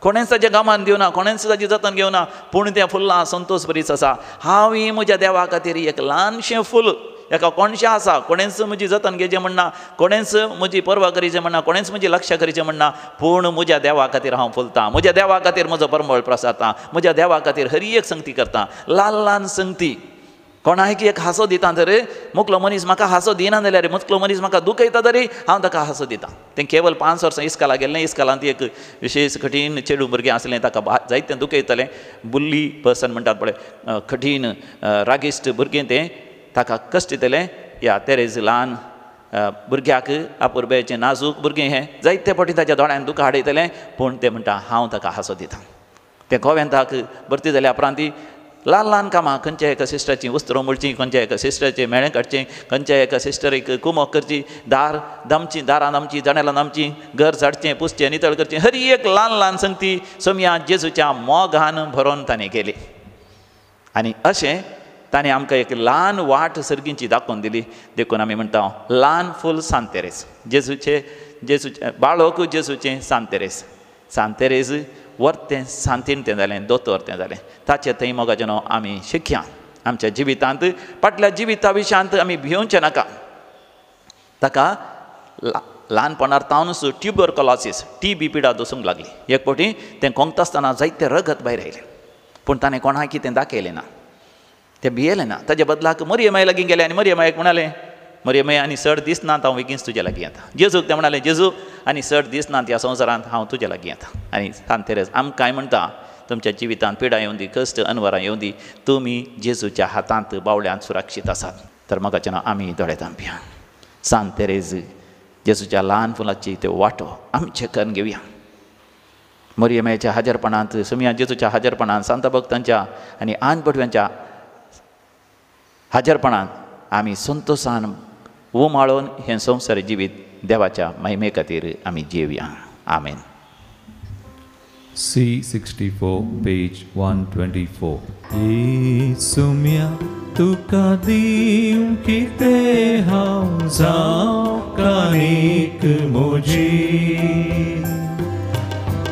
A: कोणेंच ताचें गमान दिवना, कोणेंच ताची जतन घेवना, पूण तें फुलां संतोष भरीत आसा. हांव म्हज्या देवा खातीर एक ल्हानशें फूल एका कोणशा आसा, कोणेंच म्हजी जतन घेवचें म्हणना, कोणेंच म्हजी पर्वा करीचें म्हणना, कोणेंच म्हजी लक्ष करीचें म्हणना, पूण म्हज्या देवा खातीर हांव फुलतां, म्हज्या देवा खातीर म्हजो परमळ प्रसारता, म्हज्या देवा खातीर हर एक संगती करता. ल्हान ल्हान संगती कोणाक एक हांसो दिता तर मुकलो मनीस म्हाका हांसो दिना जाल्यार, मुकलो मनीस म्हाका दुखयता तरी हांव ताका हांसो दिता. तें केवल 5 वर्सां इस्कालाक गेल्लें. इस्कालांत एक विशेष कठीण चेडूं भुरगें आसलें, ताका जायतें दुखयतालें. बुल्ली पर्सन म्हणटात पळय, कठीण रागिश्ट भुरगें तें, ताका कश्ट दितलें. ह्या तेरेज ल्हान भुरग्याक अपुरबायेचें नाजूक भुरगें हें जायते फावटी ताच्या दोळ्यान दुकां हाडयतलें, पूण तें म्हणटा हांव ताका हांसो दिता. तें गोव्यांताक भरती जाल्या उपरांत ल्हान ल्हान कामां, खंयच्या एका सिस्टराची वस्त्रां मोडची, खंयच्या एका सिस्टराचें मेळें काडचें, खंयच्या एका सिस्टरीक कुमक करची, दार दामची, दारां दामची, जनेलां दामची, घर झाडचें, पुसचें, नितळ करचें, हर एक ल्हान ल्हान संगती सोमया जेजूच्या मोगान भरोन ताणें केली. आनी अशें ताणें आमकां एक ल्हान वाट सर्गींची दाखोवन दिली. देखून आमी म्हणटा ल्हान फूल सांत तेरेस, जेजूचे जेजूचें बाळक जेजूचें सांत तेरेस. सांत तेरेस वर्तें सांतीन तें जालें, दोतोर तें जालें. ताचें थंय मोगाचें न्हू आमी शिकया. आमच्या जिवितांत फाटल्या जिविता विशयांत आमी भियोवचें नाका. ताका ल्हानपणार तावनूच ट्युबरकोलोसीस टीबी पिडा दसूंक लागली. एक फावटी तें कोंकता आसतना जायतें रगत भायर आयलें, पूण ताणें कोणाक तें दाखयलें ना, तें भियेलें ना. ताजे बदलाक मरिये माय लागीं गेलें आनी मरिये मायक म्हणालें, मरिये माय आनी चड दीस ना, हांव बेगीनच तुज्या लागीं येता. जेजूक तें म्हणालें, जेजू आनी चड दिसना ह्या संवसारांत हांव तुज्या लागीं येता. आनी सांत तेरेज आमकांय म्हणटा, तुमच्या जिवितांत पिडा येवं दी, कश्ट अनवरां येवं दी, तुमी जेजूच्या हातांत बावल्यांत सुरक्षीत आसात. तर म्हाका आमी दोळे धांपया. सांत तेरेज जेजूच्या ल्हान फुलाची त्यो वांटो आमचे करून घेवया. मरियमाच्या हाजरपणांत, सुमया जेजूच्या हाजरपणांत, सांत भक्तांच्या आनी आन भटव्यांच्या हाजरपणांत आमी संतोशान उमाळून हें संवसारी जिवीत देवाच्या महिमे खातीर आमी जिवया. आमेन.
D: C64 page 124. येसुम्या तुका दिवं कितें हांव जावं कानीक म्हजी,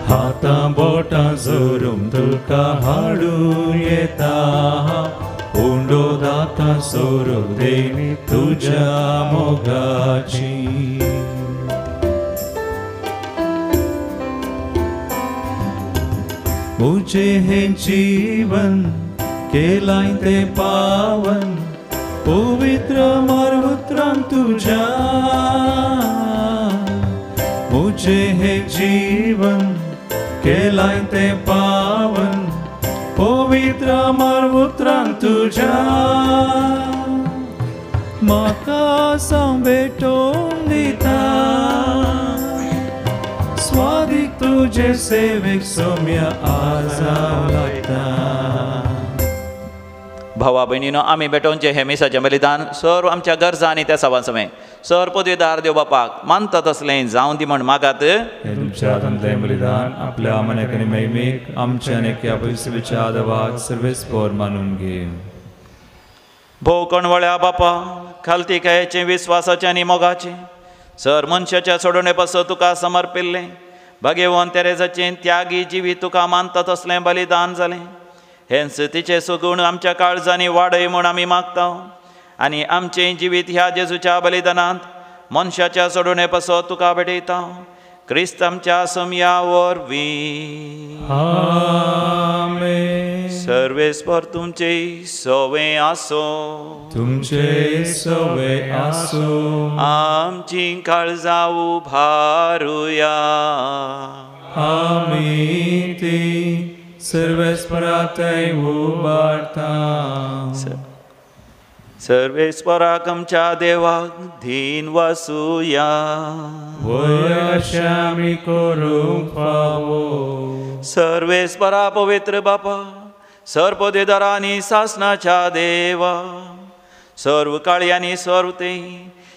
D: हातां बोटां जोरून तुका हाडूं येता, उंडो दातां सोरून देणी तुज्या मोगाची. मुझे हें जीवन केलाय तें पावन, पवित्र मरउत्रान तुज्या. मुझे हें जीवन केलाय तें पावन, पवित्र मरउत्रान तुज्या. म्हाका सांबेटोवन दिता स्वादीक तुजे सेवेक सोम्या आजाव लागता.
A: भावा भयणीनो, आमी भेटोवचें हें मिसाचें बलिदान सर्व आमच्या गरजा आनी त्या सवां समय सर पदवीदार देव बापाक मानता तसलें जावं दी म्हण मागात.
D: तुमच्या हातांतलें बलिदान आपल्या मनाक आनी महिमेक आमच्या आनी ह्या पवित्र देवाक सर्वेस्पर मानून घे.
A: भोव कणवळ्या बापा, खालतीकायेचें, विस्वासाचें आनी मोगाचें सर मनशाच्या सोडोवणे पासत तुका समर्पिल्लें भाग्यवंत तेरेजाचें त्यागी जिवीत तुका मानता तसलें बलिदान जालें. हेंच तिचें सुगूण आमच्या काळजांनी वाडय म्हूण आमी मागता आनी आमचें जिवीत ह्या जेजूच्या बलिदानांत मनशाच्या सोडोवणे पासत तुका भेटयता. क्रिस्त आमच्या समया वरवीं.
D: आमेन.
A: सर्वेस्पर तुमचे सवे आसो,
D: तुमचे सवे आसो.
A: आमची काळजां उभारुया.
D: आमी ती सर्वेस्परा थंय उबारता.
A: सर्वेस्पराक आमच्या देवाक धीन वसुया.
D: वय अशें आमी करूंक फावो.
A: सर्वेस्परा पवित्र बापा, सर्व पदवीदारा आनी सासणाच्या देवा, सर्व काळी आनी सर्व ते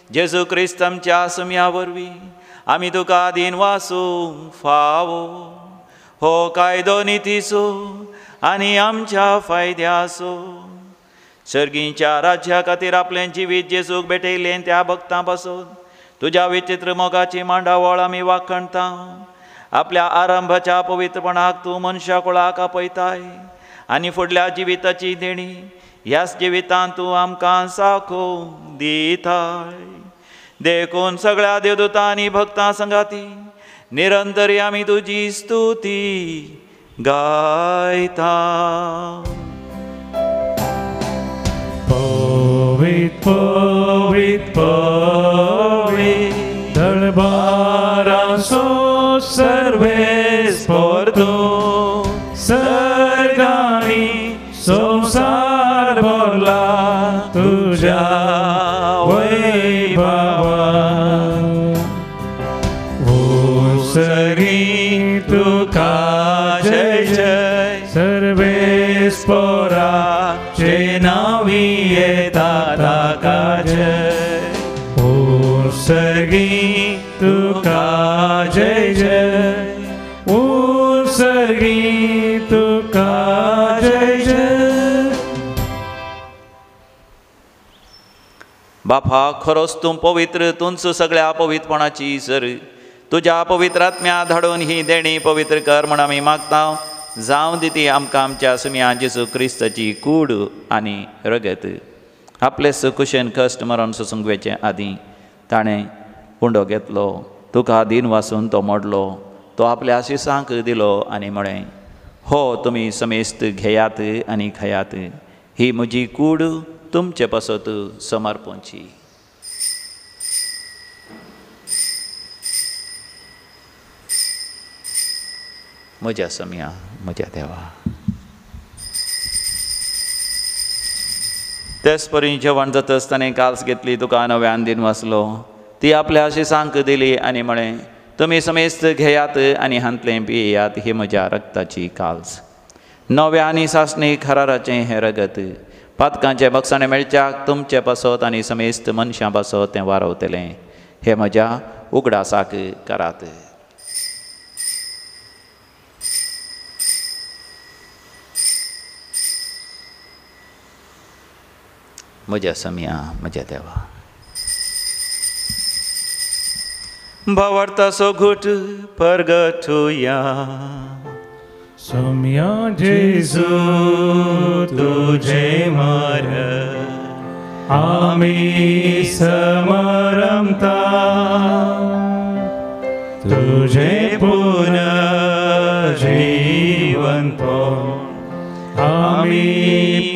A: जेजू क्रिस्त आमच्या समया वरवीं आमी तुका दीन वासूंक फावो. हो कायदो नितीचो आनी आमच्या फायद्याचो. सर्गींच्या राज्या खातीर आपलें जिवीत जेजूक भेटयलें त्या भक्तां पासून तुज्या विचित्र मोगाची मांडावळ आमी वाखणता. आपल्या आरंभाच्या पवित्रपणाक तूं मनशा कुळाक आपयताय आनी फुडल्या जिविताची देणी ह्याच जिवितांत तूं आमकां साखोवंक दिताय. देखून सगळ्या देवदूतां आनी भक्तां संगाती निरंतर आमी तुजी स्तुती गायता.
B: पवित पवित पवित दरबारासो सर्वेस्पर तूं, सर्गांनी संवसार भरला तुज्या वैभवान. सरी तुका जय जय सर्वेस्पराचे नांवी येता ताका जय. ओ सर्गी तुका जय जय, ओ सर्गी तुका जय जय.
A: बापा, खरोच तूं पवित्र, तूंच सगळ्या पवित्रपणाची सर. तुज्या पवित्र आत्म्या धाडून ही देणी पवित्र कर म्हूण आमी मागता. जावं दी ती आमकां आमच्या सुमया जेजू क्रिस्ताची कूड आनी रगत. आपले सुकुशेन कश्ट मरण सोसूंक वेचे आदीं ताणें उंडो घेतलो, तुका दीन वासून तो मोडलो, तो आपल्या आशिसांक दिलो आनी म्हळें, हो तुमी समेस्त घेयात आनी खायात, ही म्हजी कूड तुमचे पासत समर्पणची. म्हज्या सोम्या, म्हज्या देवा. तेच परी जेवण जातच ताणें काल्स घेतली, तुका नव्यान दिन वाचलो, ती आपल्या शिसांक दिली आनी म्हळें, तुमी समेस्त घेयात आनी हांतलें पियेयात, ही म्हज्या रक्ताची काल्स, नव्या आनी सासणी खराराचें हें रगत, पातकांचें बक्षाणें मेळच्याक तुमचे पासत आनी समेस्त मनशां पासत तें वारवतलें. हें म्हज्या उगडासाक करात. म्हज्या सोम्या, म्हज्या देवा. भावार्थाचो घूट परगटुया.
C: सोम्या जेजू तुझे मर आमी समरमता, तुझे पुनर्जीवनपण आमी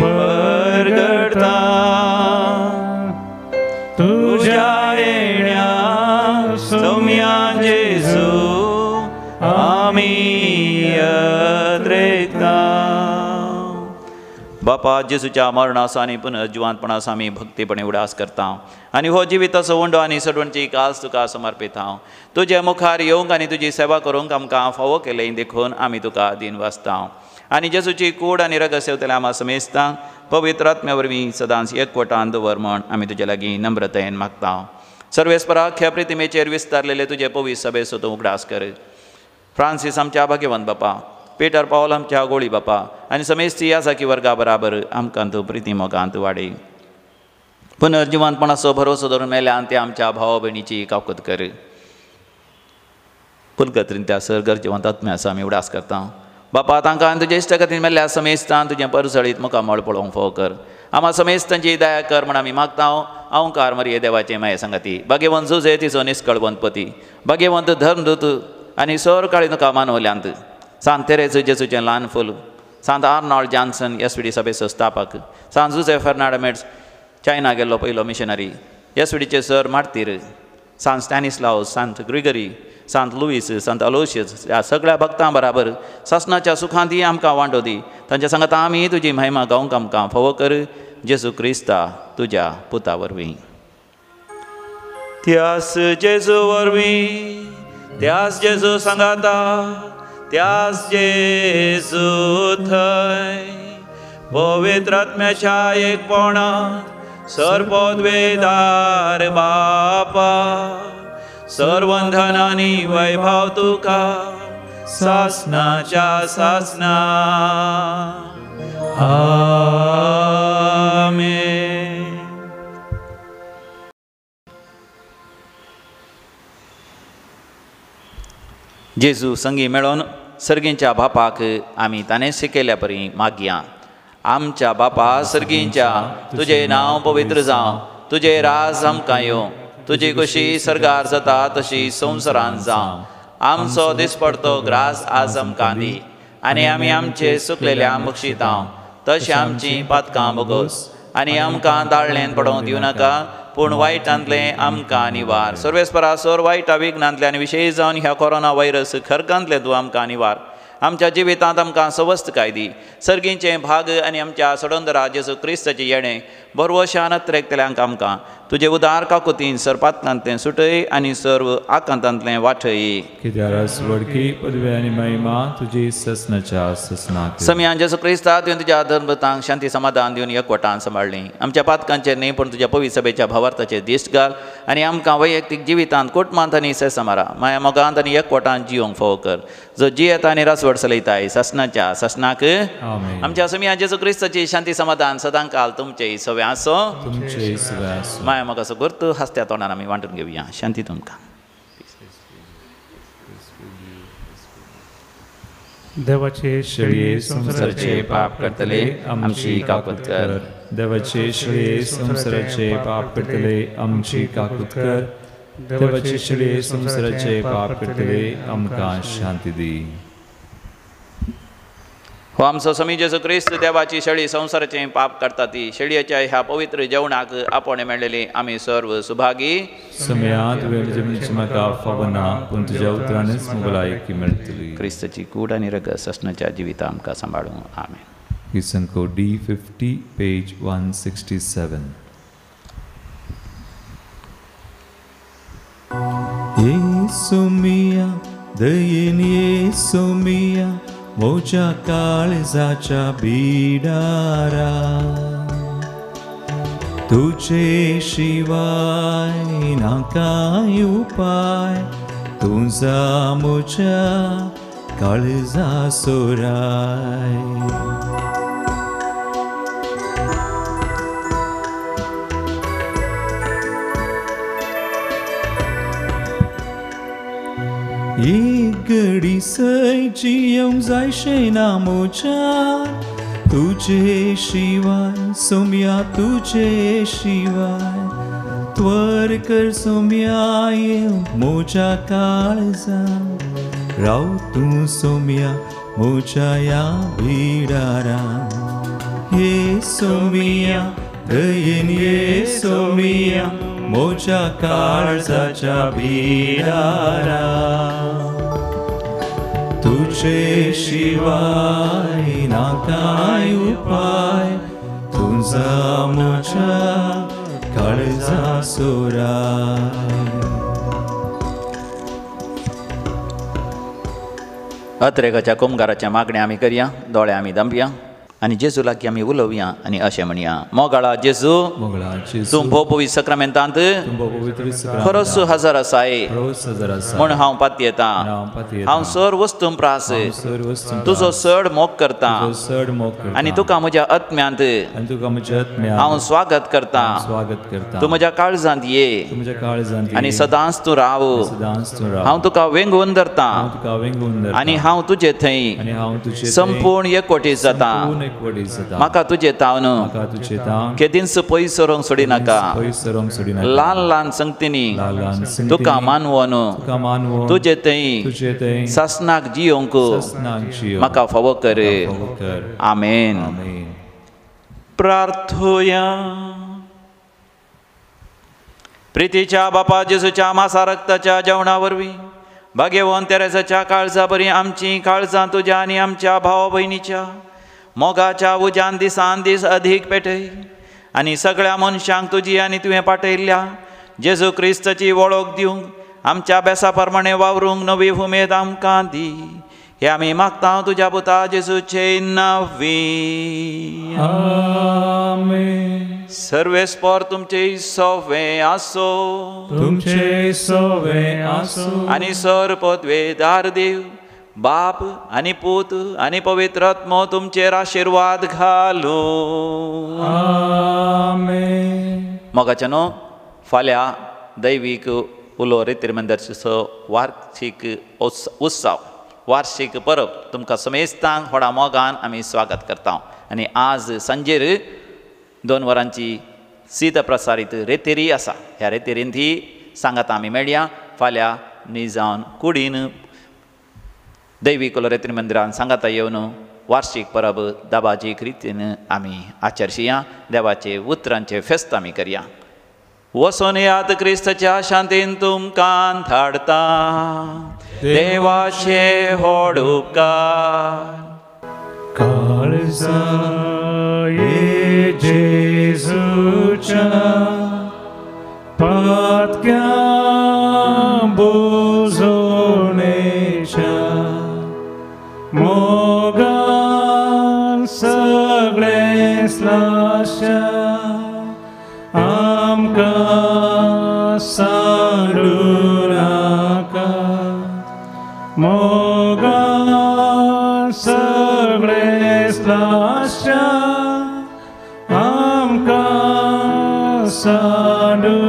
C: परगटता, तुझ्या येण्या सोम्या जेजू आमी अद्रेकता.
A: बापा, जेजूच्या मरणाचो आनी पुनर्जिवंतपणाचो आमी भक्तीपणे उडास करता आनी हो जिविताचो उंडो आनी सडवणची कास तुका समर्पित हांव. तुजे मुखार येवंक आनी तुजी सेवा करूंक आमकां फावो केलें देखून आमी तुका दीन वाचता आनी जेजूची कूड आनी रगत सेवतल्या आमा समेस्तांक पवित्र आत्म्या वरवीं सदांच एकवटान दवर म्हण आमी तुजे लागीं नम्रतायेन मागता. सर्वेस्परा, ख्या प्रतिमेचेर विस्तारलेले तुजे पवित्र सभेचो तूं उगडास कर. फ्रांसीस आमच्या भाग्यवंत बापा, पीटर पावल आमच्या गोळी बापा आनी समेस्ती याजाकी वर्गा बराबर आमकां तूं प्रिती मोगांत वाडय. पुनर्जिवंतपणाचो भरोसो धरून मेल्यान ते आमच्या भाव भयणीची काकूत कर. पुलगत्रीन त्या सर गरजेवंत आत्म्याचो आमी उगडास करता. बापा, तांकां आनी तुजे इश्टागतीन मेल्ल्या समेस्तान तुजें परजळीत मुखामळ पळोवंक फावो कर. आमा समेस्तांची दया कर म्हण आमी मागता. अहंकार मरिये देवाचे माये सांगाती, भाग्यवंत जुजे तिचो निस्कळवंतपती, भाग्यवंत धर्मदूत आनी सर काळी तुका मानवल्यांत, सांत तेरेज जेजूचें ल्हान फूल, सांत आर्नॉल्ड जॉन्सन एस.वी.डी. सभेचो स्थापक, सांत जुजे फेर्नांड मेट्स चायना गेल्लो पयलो मिशनरी, एस.वी.डीचे सर मार्तीर, सांत स्टॅनिस्लाव, सांत ग्रिगरी, सांत लुईस, सांत अलोशियस ह्या सगळ्या भक्तां बराबर सासणाच्या सुखांत आमकां वांटो दी. तांच्या सांगाता आमी तुजी महिमा गावंक आमकां फावो कर, जेजू क्रिस्ता तुज्या पुता वरवीं. त्यास जेजू वरवीं, त्यास जेजू सांगाता, त्यास जेजू थंय पवित्र आत्म्याच्या एकपणांत सर्वोद्वेदार बापा, सर्वंधन आनी वैभव तुका सासनाच्या सासना. आमेन. जेजू संगी मेळोन सर्गींच्या बापाक आमी ताणें शिकयल्या परी मागया. आमच्या बापा सर्गींच्या, तुजें नांव पवित्र जावं, तुजें राज आमकां येवं, तुजी कशी सर्गार जाता तशी संवसारांत जावं. आमचो दिसपडतो ग्रास आज आमकां दी आनी आमी आमचे सुकलेल्या बक्षितां तशें आमचीं पातकां भोगोस आनी आमकां दाळ्ळेन पडोवंक दिवं नाका, पूण वायटांतलें आमकां निवार. सर्वेस्परा, सर वायट विघ्नांतलें आनी विशेश जावन ह्या कोरोना व्हायरस खरकांतलें तूं आमकां निवार. आमच्या जिवितांत आमकां सवस्तकाय दी. सर्गींचें भाग आनी आमच्या सडंदरा जेजू क्रिस्ताचें येणें बरवशान अत्रेकतल्यांक आमकां तुजे उदार काकुतीन सरपातकांतलें सुटय आनी सर्व आकांतांतलें वाटय.
D: कित्याक वडकी पदवी आनी महिमा तुजी ससनाच्या ससनाक.
A: समियान जेजू क्रिस्ता तुवें तुज्या धर्मतांक शांती समाधान दिवन एकवटान सांबाळ्ळीं. आमच्या पातकांचेर न्ही पूण तुज्या पवित्र सभेच्या भावार्थाचेर दिश्ट घाल आनी आमकां वैयक्तीक जिवितांत कुटुंबांत आनी सेसमारा माया मोगांत आनी एकवटान जिवंक फावो कर, जो जियेता आनी रासवड चलयताय ससनाच्या ससनाक. आमच्या समिया जेजू क्रिस्ताची शांती समाधान सदांकाल तुमचे सवे आसो.
D: तुमचे सवे आसो.
A: माया मोगाचो गुर्त हासत्या तोंडान आमी वांटून घेवया. शांती तुमकां.
C: देवाचे
D: शेळये
A: संवसाराचे पाप करतले आमची काकूत कर.
D: देवाचे शेळये संवसाराचे पाप करतले आमची काकूत कर. देवाचे शेळये संवसाराचे पाप करतले आमकां शांती दी.
A: हो आमचो स्वामी जेजू क्रिस्त देवाची शेळी संवसाराचें पाप काडटा ती शेळयेच्या ह्या पवित्र जेवणाक आपोवणें मेळ्ळेली आमी सर्व सुभागी.
D: समयात वेळ म्हाका फावना पूण तुज्या उतरानच भलायकी मेळटली.
A: क्रिस्ताची कूड आनी रगत ससनाच्या जिविता आमकां सांबाळूं. आमेन.
D: Kirtan code D50, page 167. Yesu मिया दयेन येसू मिया म्हज्या काळजाच्या बिडारा तुजे शिवाय ना कांय उपाय तुजा म्हज्या काळजा सोराय. एक घडी सय जियोंक जायशें ना म्हज्यान तुजे शिवाय सोम्या तुजे शिवाय त्वर कर सोम्या येवंक म्हज्या काळजान राव तूं सोम्या म्हज्या ह्या बिडारान. ये सोम्या दयेन ये सोम्या म्हज्या काळजाच्या बिडारा तुजे शिवाय ना कांय उपाय तुजा म्हज्या काळजा सोराय.
A: अत्रेगाच्या कुमगाराच्या मागण्या आमी करया, दोळे आमी दमया आनी जेजू लागीं आमी उलोवया आनी अशें म्हणया. मोगाळा जेजू, तूं भोव पवित्र सक्रामेंतांत खरोच हजर आसाय म्हूण हांव पातयेतां. हांव सर वस्तूं प्रास तुजो चड मोग करतां आनी तुका म्हज्या आत्म्यांत हांव स्वागत करतां. तूं म्हज्या काळजांत ये आनी सदांच तूं राव. हांव तुका वेंगून धरतां आनी हांव तुजे थंय संपूर्ण एकवटीत जातां. म्हाका तुजे तावन केदींच पयस सरोंक सोडिनाका. ल्हान ल्हान संगतींनी तुका मानवोन तुजे थंय सासनाक जियोंक म्हाका फावो कर. आमेन. प्रार्थोया. प्रितीच्या बापा जेजूच्या मासा रक्ताच्या जेवणा वरवीं भाग्यवंत तेरेसाच्या काळजा बरी आमची काळजां तुज्या आनी आमच्या भाव भयणीच्या मोगाच्या उज्यान दिसान दीस अधीक पेटय आनी सगळ्या मनशांक तुजी आनी तुवें पाठयल्ल्या जेजू क्रिस्ताची वळख दिवंक आमच्या बेसा प्रमाणे वावरूंक नवी उमेद आमकां दी. हे आमी मागता तुज्या पुता जेजूचे नांवी.
B: आमेन.
A: सर्वेस्पर तुमचे सोवे आसो,
B: तुमचे सोवे आसो
A: आनी सर पदवेदार देव बाप आनी पूत आनी पवित्र आत्मो तुमचेर आशिर्वाद घालूं.
B: आमेन.
A: मोगाच्या न्हू फाल्यां दैवीक उलो रेतीर मंदिराचो वार्षीक उत्सव वार्षीक परब तुमकां समेस्तांक व्हडा मोगान आमी स्वागत करता. आनी आज सांजेर 2 वरांची सीत प्रसारीत रेतेरी आसा. ह्या रेतेरीन ती सांगात आमी मेळया. फाल्यां निजावन कुडीन दैवीक उलो रेतीर मंदिरान सांगाता येवन वार्षीक परब दाबाजीक रितीन आमी आचरशिया. देवाचे उतरांचे फेस्त आमी करया. वसोन यात क्रिस्ताच्या शांतीन तुमकां धाडता. देवाचे व्हड उपकार.
B: काळजा ये जेजूच्या पातक्या बोजोणेच्या मोगान सगळें स्लाशा आमकां सांडू नाका. मोगान सगळें स्लाशा आमकां सांडू